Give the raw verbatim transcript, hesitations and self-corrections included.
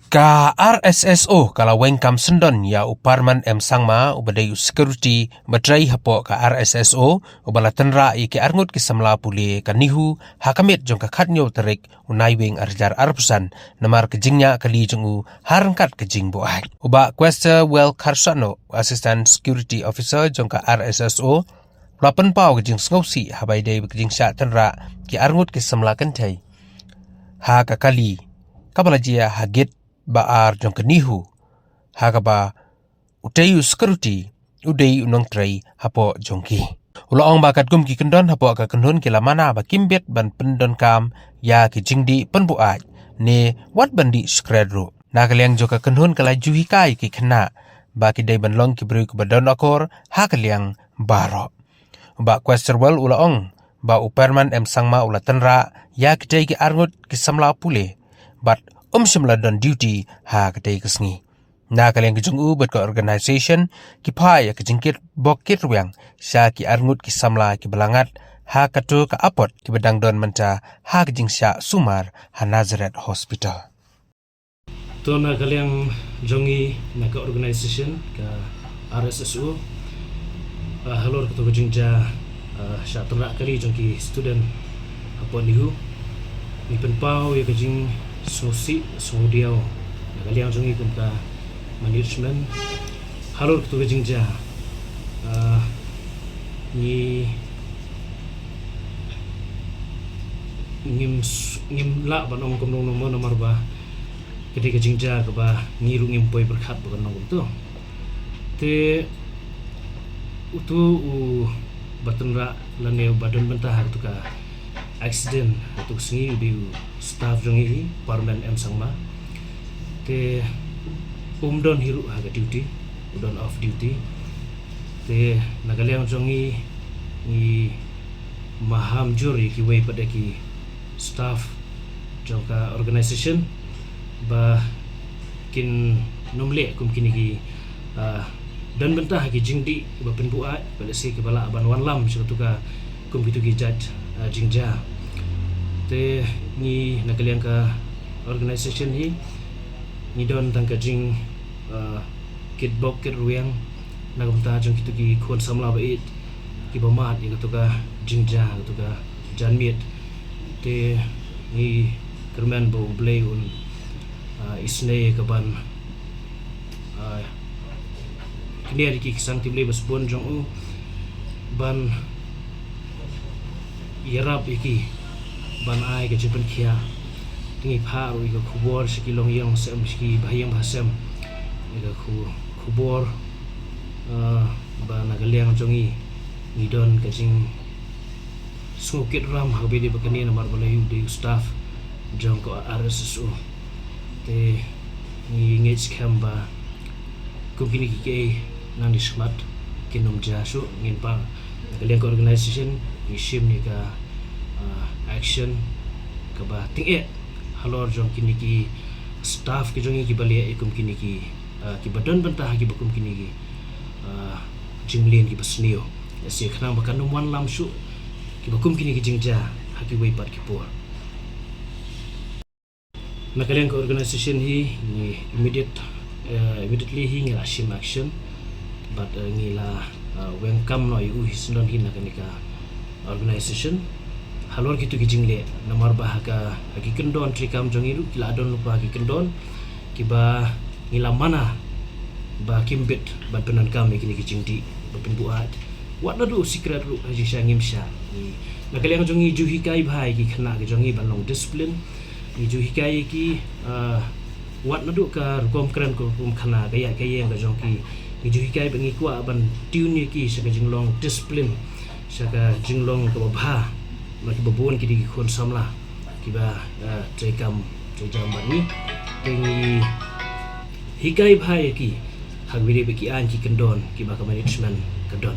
Ka R S S O ka la weng kam syndon ïa u Parman M Sangma uba dei u security ba trei hapoh ka R S S O uba la tynrah ïa ki arngut ki samla pule ka NEHU ha ka miet jong ka khatñiew tarik u Naiwieng arhajar arphew san namar ka jingñiah kali jong u ha ryngkat ka jingbuaid. U Bah Quester Well Kharsano, Assistant Security Officer jong ka R S S O, u la pynpaw ka jingsngewsih haba ïadei bad ka jingshah tynrah ki arngut ki samla kynthei ha ka kali kaba la jia ha gate ba ar jong ka NEHU, ha kaba utei u security u dei u nongtrei hapoh jong ki. U la ong ba katkum ki kyndon hapoh ka kynhun ki la mana ba kim bit ban pyndonkam ïa ki jingdih pynbuaid ne wat ban dih skret ruh. Na ka liang jong ka kynhun ka la ju hikai ki khynnah ba ki dei ban long ki briew kiba don akor ha ka liang baroh. U Bah Quester Well u la ong ba u Parman M Sangma u la tynrah ïa kitei ki arngut ki samla pule bad um shym la don duty ha katei ka sngi. Na ka liang ka jong u bad ka organisation ki phah ïa ka jingkit bok kit rwiang sha ki arngut ki samla kiba la ngat ha kato ka apot kiba dang don mynta ha ka jingshah sumar ha Nazareth Hospital. To na ka liang jong ngi na ka organisation ka R S S O, ah, halor kato ka jingjia, ah, shah tynrah kali jong ki student hapoh NEHU, ngi pynpaw ïa ka jingsngewsih sngewdiaw na ka liang jong ngi kum ka management halor kato ka jingjia. Ah, ngi, ngim s-, ngim lah ban ong kumno kumno mo namar ba ka dei ka jingjia kaba ngi ruh ngim poi pyrkhat ba kan long kumto. Te uto uba tynrah lane uba don bynta ha kato ka accident ha kato ka sngi u dei u staff jong ngi hi, Parman M Sangma. Te um don hi ruh ha ka duty, u don off duty. Te na ka liang jong ngi, ngi maham jur ïa kiwei pat de ki staff jong ka organisation ba kin nym leh kum kine ki, ah, don bynta ha ki jingdih ba pynbuaid, ba lehse kiba lah ban wanlam sha kato ka kum kito ki jait, ah, jingjia. Te ngi na ka liang ka organisation hi ngi don tang ka jing, ah, kit bok kit rwiang na ka bynta jong kito ki khun samla ba ïeit kiba mad ïa kato ka jingjia, kato ka janmiet. Te ngi kyrmen ba U Blei un, ah, isynei ïa ka ban, ah, kner ïa ki, ki san Kynrad Blei ba sbun jong u ban ïarap ïa ki ban ai ka jingpynkhiah. Te ngi phah ruh ïa ka khubor sha ki longïing longsem, sha ki bahaïing bahasem, ïa ka khu-, khubor, ah, ba na ka liang jong ngi ngi don ka jingsngewkit ram ha kaba ïadei bad kane namar balei u dei u staff jong ka R S S O. Te ngi ngeit skhem ba kum kine kiei kiei nangne shakhmat kin nym jia shuh. Ngin pan na ka liang ka organisation ngi shim ïa ka, ah, action kaba tyngeh halor jong kine ki staff ki jong ngi kiba leh ïa kum kine ki, ah, kiba don bynta ha kiba kum kine ki, ah, jingmlien kiba sniew. Lehse khnang ba kan nym wanlam shuh kiba kum kine ki jingjia ha kiwei pat ki por. Na ka liang ka organisation hi ngi immediate, eh, immediately hi ngi la shim action bad, eh, ngi la, eh, weng kam noh ïa u hi syndon hi na kane ka organisation halor kito ki jingleh namar ba ha ka, ha ki kyndon treikam jong ngi ruh ki la don lypa ha ki kyndon kiba ngi la mana ba kim bit ban pyndonkam ïa kine ki jingdih ba pynbuaid. Wat naduh sikret ruh ha jingshisha ngim shah. Ngi, na ka liang jong ngi ju hikai bha ïa ki khynnah ki jong ngi ban long discipline. Ngi ju hikai ïa ki, ah, wat naduh ka rukom kren ka rukom khana, ka ïaid ka ïeng ka jong ki. Ngi ju hikai ba ngi kwah ban tune ïa ki sha ka jinglong discipline, sha ka jinglong kaba bha. Namar kiba bun ki dei ki khun samla kiba, ah, treikam treijam bad ngi. Te ngi hikai bha ïa ki ha kaba ïadei bad ki aiñ ki kyndon kiba ka management ka don.